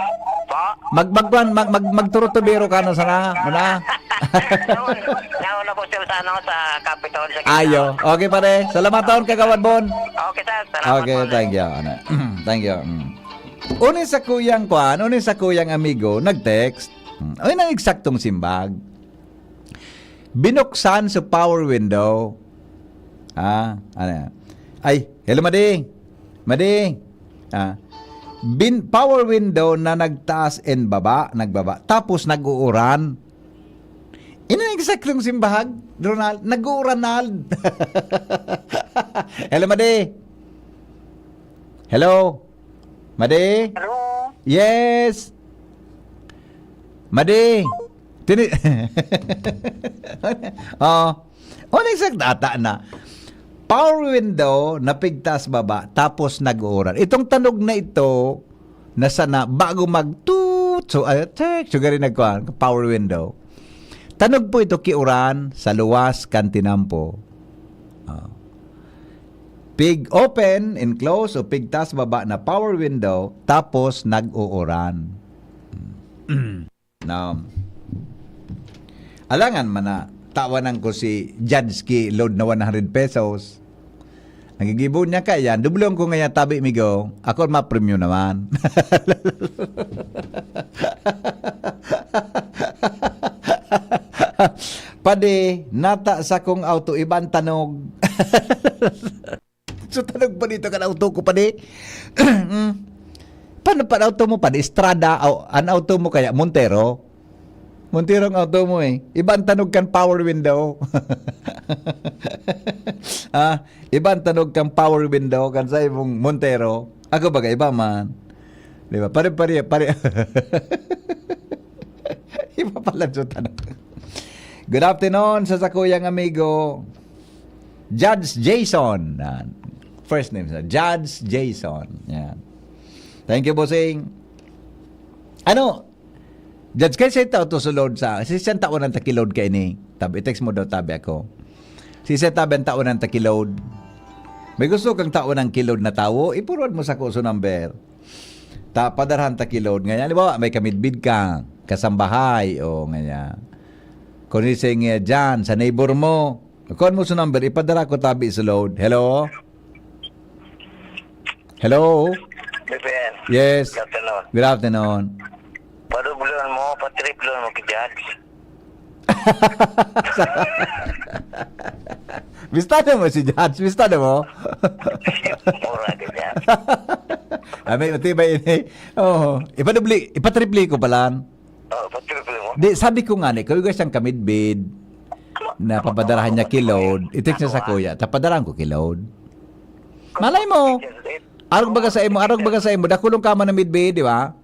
Po? Mag-, mag-, mag-, mag-, magturutubero ka na sana, muna. Nauna, nauna po siya sa, ano, sa Capitol, sa Ayo. Okay, pare. Salamat taon, Kagawad Bon. Okay, sir. Salamat Okay, po, sir. thank you. Ano? Thank you. Mm. Uni sa kuyang kwan, uni sa kuyang amigo, nag-text. Mm. Ay, nang eksaktong simbag. Binuksan sa power window. Ah, ano yan? Ay, hello, Madi. Madi. Ah, bin-, power window na nagtaas and baba, nagbaba. Tapos nag-uuran. Ina, eksaktong simbahag, Ronald. Nag-uuran, Nald. Hello, Madi. Hello? Madi? Hello? Yes. Madi. Tini-, oh. Oh, exact ata na. Power window, napigtas baba, tapos nag-uuran. Itong tanog na ito, na sana, bago mag-toot, so, ay, tek, so, gari nagkuhan, power window. Tanog po ito, kiuran, sa luwas, kan tinampo. Oh. Pig open, enclosed, o pig taas baba na power window, tapos nag-uuran. Now, alangan man na tawanan ko si Judge ki load na one hundred pesos. Ang gigibo niya kaya, dublon ko ngayon tabi, migo. Ako ma-premium naman. Padi, nata sa kong auto, iba ang tanog. So, tanog pa dito kan auto ko, padi. Mm. Paano pa auto mo, padi? Estrada, au-, an auto mo kaya, Montero? Montero ang auto mo eh. Iba ang tanog kan power window. Ah, iba ang tanog kan power window, kan sa imong Montero. Ako baga, iba man. Di ba? Pare, pare, pare. Iba pala sa tanog. Good afternoon sa sakuyang amigo, Judge Jason. Yan. First name sa Judge Jason. Yan. Thank you, bossing. Ano? Judge, kay sa tao to sulod sa, si siyang tao nang takilod ka ini. Tabi, text mo daw, tabi ako. Si sa tabi ang tao nang takilod. May gusto kang tao nang kilod na tawo, i-forward mo sa kuso number. Ta, padarahan ta kilod. Ngayon, halimbawa, may kamidbid ka, kasambahay, o ngayon. Kung ising, eh, dyan, sa neighbor mo, kuhan mo sa number, ipadara ko tabi sa load. Hello? Hello? B P N. Yes. Good afternoon. Good afternoon. Padublon mo, patriplon mo ki Judge. Bistado mo si Judge, bistado mo. Mura ka dyan. Amay, matibay ini. Oo. Ipadubli, ipatripli ko palan. Oh, patriplon mo. Di, sabi ko nga ni, kaya siyang kamidbid na papadarahan niya ki load. I-text niya sa kuya, tapadarahan ko ki load. Malay mo. Arog baga sa imo, arog baga sa imo, dakulong ka man na midbid, di ba?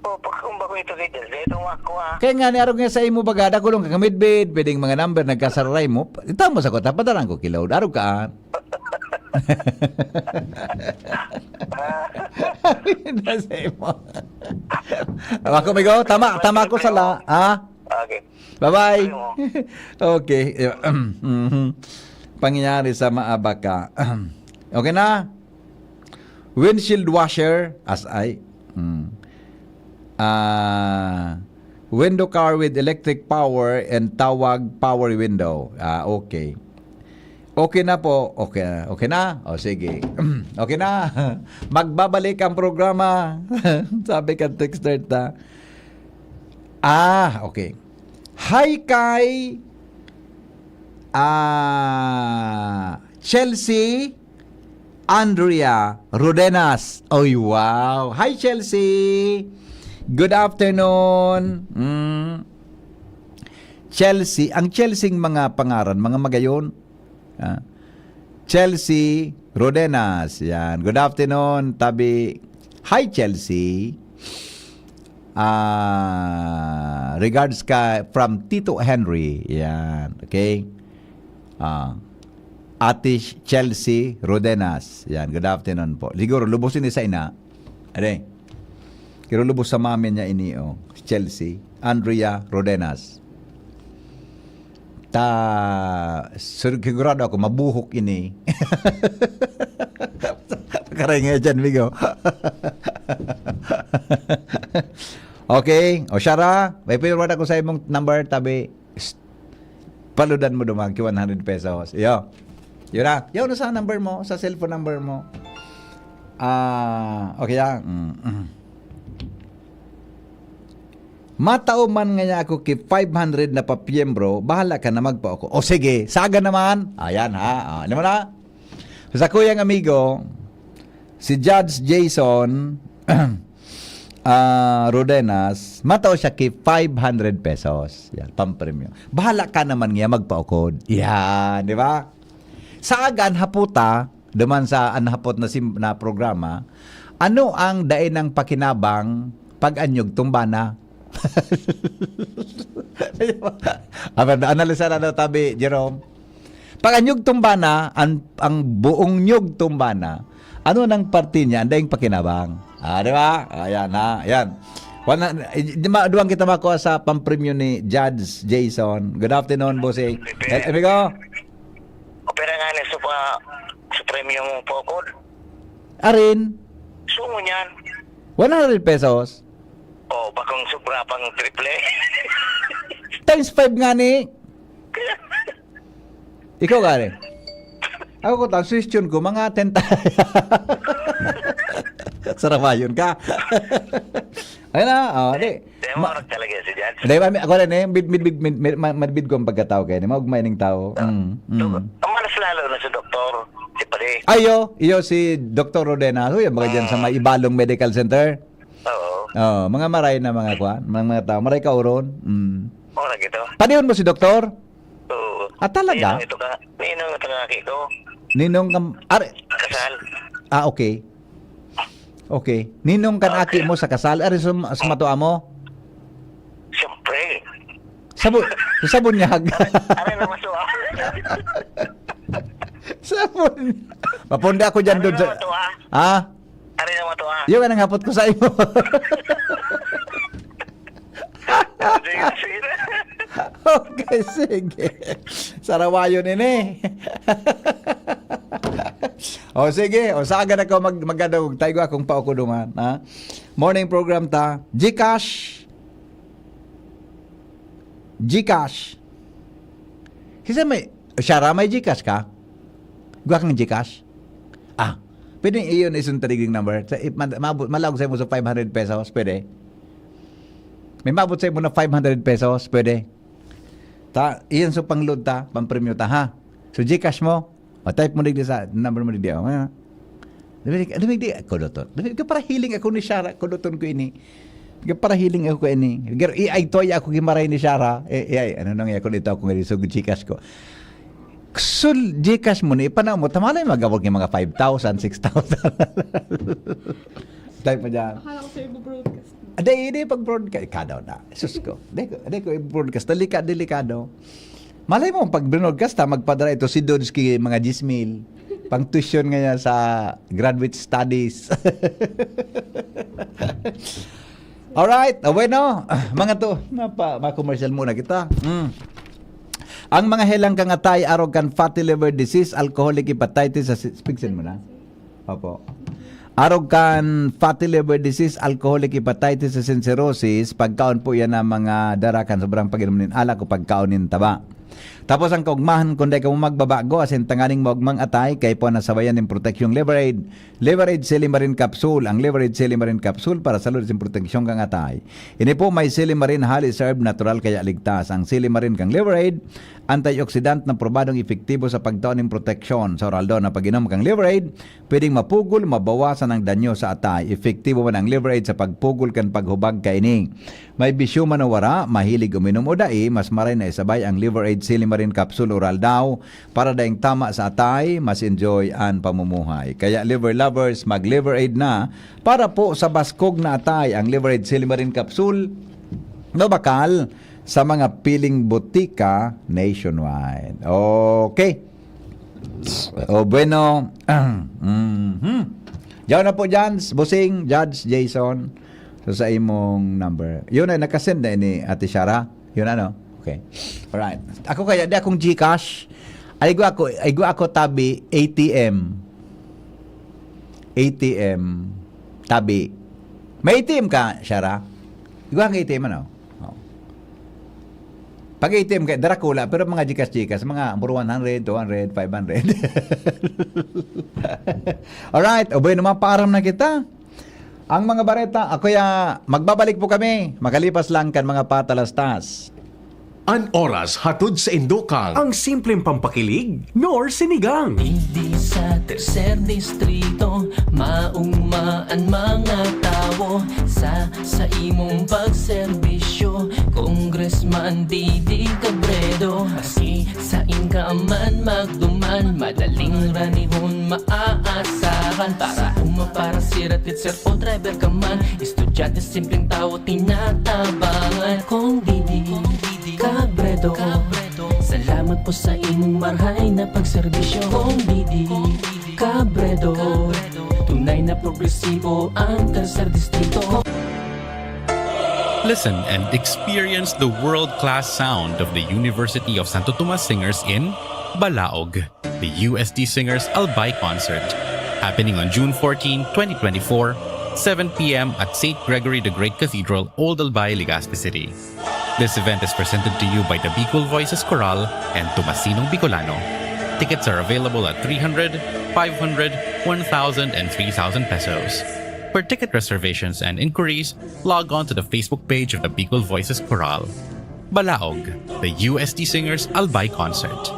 Oh, pagkumba ko ito kay Judge. Ito nga ako ah. Kaya nga ni arog nga sa imo baga, dakulong ka midbid, pwedeng mga number nagkasaray mo, itaw mo sa kota, padarahan ko ki load. Arog ka. Nasa imo. Ako, migo, tama, tama ko sala, ha? Okay. Bye-bye. Ano? Okay. Mhm. Pangyayari sa Maabaka. Okay na? Windshield washer, as I. Hmm. Ah, window cover with electric power and tawag power window. Ah, okay. Okay na po. Okay, okay na? O, sige. Okay na. Magbabalik ang programa. Sabi ka, texter ta. Ah, okay. Hi kay, ah, Chelsea Andrea Rodenas. Oy, wow. Hi, Chelsea. Good afternoon. Mm. Chelsea, ang Chelsea ng mga pangaran, mga magayon. Ah. Chelsea Rodenas. Yan. Good afternoon, tabi. Hi, Chelsea. Ah, regards ka from Tito Henry. Yan. Okay? Ah, Ate Chelsea Rodenas. Yan. Good afternoon po. Siguro, lubos ini sa ina. Ade. Pero lubos sa mami niya ini, oh. Chelsea. Andrea Rodenas. Ta, sur-, sigurado ako, mabuhok ini. Karay nga dyan, migo. Okay. O, Shara, may pinurwad ako sa imong number, tabi. Pst. Paludan mo duman, ki one hundred pesos. Iyo. Yun na. Yun, sa number mo, sa cellphone number mo. Ah, okay, ah. Mm, mm. Matao man ngaya ako ki five hundred na papiyembro, bahala ka na magpaoko. O sige, saga naman. Ayan ha. Ah, ano mo na? Sa kuyang amigo, si Judge Jason ah, Rodenas, matao siya ki five hundred pesos. Yan, pampremyo. Bahala ka naman niya magpaukod. Yan, di ba? Saga an haputa, duman sa an hapot na, sim-, na programa, ano ang dai nang pakinabang pag anyog tumbana? Aba, analisan na daw tabi, Jerome. Pag anyog tumbana, ang, ang buong nyog tumbana, ano nang parte niya, ang daing pakinabang? Ah, di ba? Ayan, ha? Ayan. Wala, eh, di ma-, duwang kita makuha sa pampremyo ni Judge Jason. Good afternoon, bossing. Eh, amigo? Opera nga ni Supa, Supreme yung paukod. Arin? Sumo niyan. One hundred pesos? Oh, bakong sobra pang triple. Times five nga ni. Ikaw, gari. Ako ko, ang suggestion ko, mga ten ta-, Sarawayon ka. Ayun na, oh, di. Di, Ma- marag talaga si Judge. Di ba, ako rin eh, mid, mid, mid, mid, mid, ma-, madbid ko ang pagkatao kayo, di, maugmay ning tao. Mm, mm. Ang malas lalo na si doktor, si Padi. Ayo, iyo si Doktor Rodena. Huy, ang mga dyan sa may Ibalong Medical Center. Oo. Oh, mga maray na mga kwan, mga, mga tao, maray ka oron. Mm. Ora gito. Padihon mo si doktor? Oo. Ah, talaga? Ninong ito ka, ninong ito nga aki ko. Ninong kam-, are-, Kasal. Ah, okay. Okay. Ninong kan Okay. aki mo sa kasal, are sa, sa matua mo? Siyempre. Sabo-, sa Sabunyag. Are na masua. Sabon. Mapundi ako dyan Are doon na sa, matua. Ha? Are na matua. Yung anong hapot ko sa imo. Sige, sige. Okay, sige. Sarawayon ini. O sige, o sagan ako mag-, magadog. Taigo akong paukuduman, ha? Morning program ta. GCash. GCash. Kasi may, Shara, may GCash ka? Gwa kang GCash? Ah, pwede iyon isun taliging number. Sa, i-, ma-, mabot, malaog sa imo sa five hundred pesos, pwede? May mabot sa imo na five hundred pesos, pwede? Ta, iyan sa pangload ta, pampremyo ta, ha? So, GCash mo, o type mo digdi sa number mo digdi, o, ha? Dumi, dumi di ako doton. Dumi, para hiling ako ni Shara, kudoton ko ini. Para hiling ako ko ini. Pero i-, ay, to, ay ako gimaray ni Shara. Eh, eh, ay, ano nang ako dito, ako nga isog GCash ko. Sul, GCash mo ni, ipanaw mo, tamalay mag-abot ng mga five thousand, six thousand. Type mo dyan. Akala ko sa ibo broadcast. Aday, hindi pag-broadcast. Ikaw daw na. Sus ko. Hindi ko, hindi ko i-broadcast. Delika-, delikado. Malay mo, pag broadcast, ha, magpadala ito si Dodge ki mga diyes mil. Pang tuition nga niya sa graduate studies. Alright. Ah, bueno, ah, mga to, mapa-, ma-commercial muna kita. Mm. Ang mga helang kang atay, arog kan fatty liver disease, alcoholic hepatitis, sa si-, pigsin mo na. Opo. Arog kan fatty liver disease, alcoholic hepatitis, asin cirrhosis, pagkaon po yan ng mga dara kan sobrang pag-inom nin alak o pagkaon nin taba. Tapos ang kaugmahan, kung dai kamo magbabago, asin tanganing maugmang atay, kaipuhan na sabayan nin proteksyong Liver Aid. Liver Aid Silimarin Capsule. Ang Liver Aid Silimarin Capsule para sa lulus nin proteksyon kang atay. Ini po may silimarin, highly served, natural kaya ligtas. Ang silimarin kang Liver Aid, antioxidant na probadong epektibo sa pagtao nin proteksyon. Sa oral daw na pag-inom kang Liver Aid, pwedeng mapugol, mabawasan ang danyo sa atay. Epektibo man ang Liver Aid sa pagpugol kan paghubag kaini. May bisyo man o wara, mahilig uminom o dai, mas maray na isabay ang Liver Aid Silimarin Capsule Oral daw para daing tama sa atay, mas enjoy an pamumuhay. Kaya Liver Lovers, mag Liver Aid na para po sa baskog na atay. Ang Liver Aid Silimarin Capsule, mabakal sa mga piling botika nationwide. Okay. O bueno. Mhm. Diyan na po, Jans, Busing, Judge Jason. So, sa imong number. Yun ay nakasend na ni Ate Shara. Yun ano? Okay. Alright. Ako kaya, di akong GCash. Ay, gwa ako, ay, gwa ako tabi, A T M. A T M. Tabi. May A T M ka, Shara? Igwa ang A T M, ano? Oh. Pag A T M ka, Dracula, pero mga GCash, GCash, mga for one hundred, two hundred, five hundred. Alright, o bueno, mapaaram na kita. Ang mga bareta, ah, kaya magbabalik po kami, makalipas lang kan mga patalastas. An oras hatod sa indokang ang simpleng pampakilig nor sinigang. Digdi sa tercer distrito, maugma an mga tawo. Sa, sa imong pagserbisyo, Congressman Didi Cabredo. Maski sain ka man magduman, madaling ranihon maaasahan. Para uma, para sira, teacher o driver ka man, estudyante, simpleng tawo, tinatabangan. Kong Didi Cabredo. Salamat po sa imong marhay na pagserbisyo. Kong Didi Cabredo. Tunay na progresibo ang Tercer Distrito. Listen and experience the world-class sound of the University of Santo Tomas Singers in Balaog. the U S T Singers Albay Concert, happening on June fourteen, twenty twenty-four, seven p m at Saint Gregory the Great Cathedral, Old Albay, Legazpi City. This event is presented to you by the Bicol Voices Chorale and Tomasinong Bicolano. Tickets are available at three hundred, five hundred, one thousand, and three thousand pesos. For ticket reservations and inquiries, log on to the Facebook page of the Bicol Voices Chorale. Balaog, the U S T Singers Albay Concert.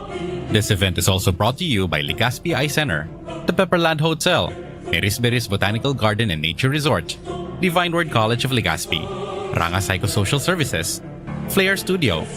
This event is also brought to you by Legazpi Eye Center, the Pepperland Hotel, Erisberis Botanical Garden and Nature Resort, Divine Word College of Legazpi, Ranga Psychosocial Services, Flair Studio,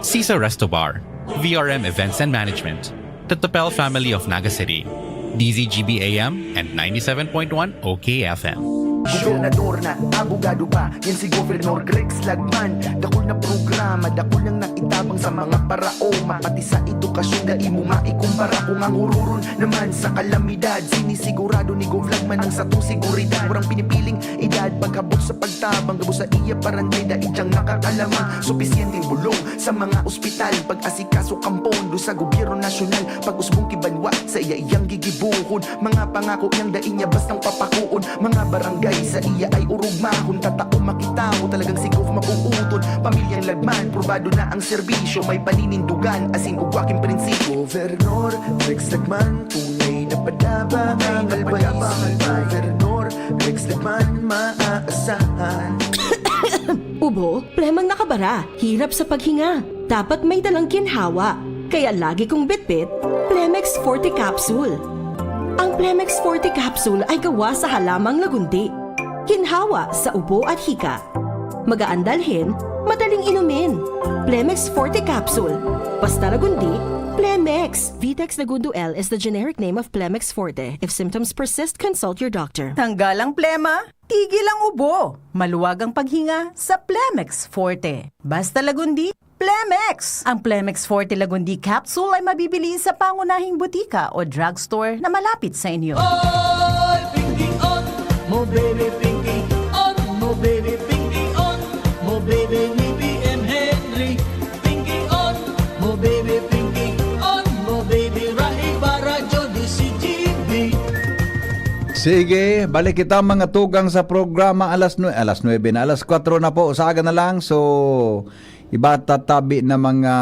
Sisa Resto Bar, V R M Events and Management, the Topel family of Naga City, D Z G B A M and ninety-seven point one O K F M. Gobernador na, abogado pa, yan si Governor Grex Lagman. Dakul na programa, dakul nang naitabang sa mga paraoma. Pati sa edukasyon, dai mo maikumpara. Kung ang ururon naman sa kalamidad, sinisigurado ni Gov Lagman ang satong seguridad. Walang pinipiling edad, paghabot sa pagtabang, gabos sa iya paranday, dai diyang makakalamang. Supisyenteng bulong sa mga ospital, pag-asikaso kan pondo sa gobyerno nasyonal, pag-usbong ki banwa, sa iya iyang gigibohon. Mga pangako niyang dai niya bastang papakoon. Mga barangay sa iya ay orog mahon. Tatao makita mo talagang si Gov mabubuton. Pamilyang Lagman, probado na ang serbisyo. May paninindugan, asin ugwa king prinsipyo. Gobernador Rex Lagman, tunay na padaba ang Albay. Si Gobernador Rex Lagman, maaasahan. Ubo, plemang nakabara, hirap sa paghinga. Dapat may dalang ginhawa. Kaya lagi kong bitbit, Plemex Forte Capsule. Ang Plemex Forte Capsule ay gawa sa halamang lagundi. Ginhawa sa ubo at hika. Magaan dalhin, madaling inumin. Plemex Forte Capsule. Basta lagundi, Plemex. Vitex Lagundo L is the generic name of Plemex Forte. If symptoms persist, consult your doctor. Tanggal ang plema, tigil ang ubo. Maluwag ang paghinga sa Plemex Forte. Basta lagundi, Plemex! Ang Plemex Forte Lagundi Capsule ay mabibili sa pangunahing butika o drugstore na malapit sa inyo. Oy, Pinky On! Mo baby Pinky On! Mo baby Pinky On! Mo baby ni B M Henry! Pinky On! Mo baby Pinky On! Mo baby Rahi Baradyo D C G B! Sige, balik kita mga tugang sa programa alas nue, alas nuebe na, alas kwatro na po, usaga na lang. So, iba tatabi na mga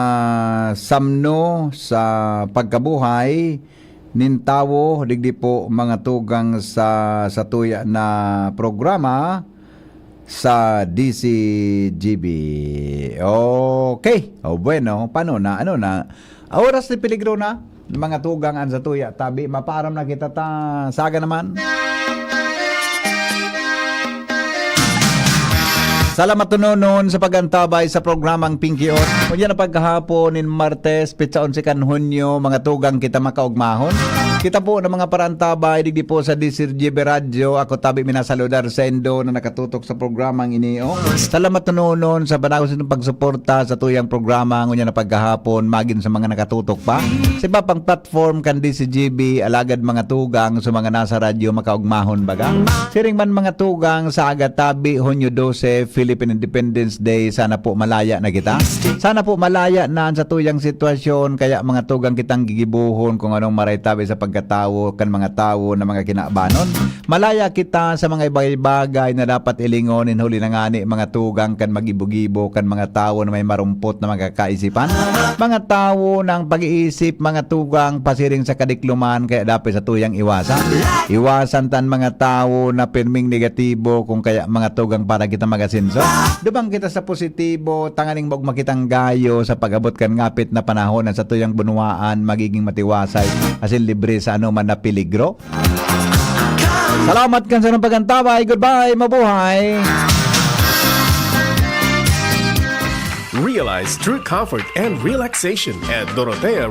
samno sa pagkabuhay nin tawo, digdi po mga tugang sa, sa tuya na programa sa D C G B. Okay. O bueno, paano na? Ano na? Oras ni peligro na. Mga tugang an sa tuya, tabi, mapaaram na kita ta. Saga naman. Salamat tunonon sa pag-antabay sa programang Pinky On. Unya na pagkahapon nin Martes, pitsa onse kan Hunyo, mga tugang kita makaugmahon. Kita po ng mga parantabay, digdi po sa D C G B Radyo. Ako tabi minasaludar sa indo na nakatutok sa programang ini. Oh. Salamat tunonon sa panahon sa pagsuporta sa tuyang programa. Ngunyan na pagkahapon, magin sa mga nakatutok pa. Sa iba pang platform kan D C G B, alagad mga tugang sa mga nasa radyo makaugmahon baga. Siring man mga tugang sa Agatabi, Hunyo dose, Philippine Independence Day, sana po malaya na kita. Sana po malaya na ang sa tuyang sitwasyon, kaya mga tugang kitang gigibuhon kung anong maray tabi sa pagkatawo kan mga tawo na mga kinabanon. Malaya kita sa mga ibagay-bagay na dapat ilingon, huli na ngani mga tugang kan magibo-gibo kan mga tawo na may marumpot na mga kaisipan. Mga tawo ng pag-iisip, mga tugang pasiring sa kadikluman, kaya dapat sa tuyang iwasan. Iwasan tan mga tawo na pirming negatibo, kung kaya mga tugang para kita magasenso. Dubang kita sa positibo, tanganing maugma kitang gayo sa pag-abot kan ngapit na panahon na sa tuyang bunwaan magiging matiwasay asin libre sa anoman na peligro. Salamat kan sarong pag-antabay. Goodbye. Mabuhay. Realize true comfort and relaxation at Dorotea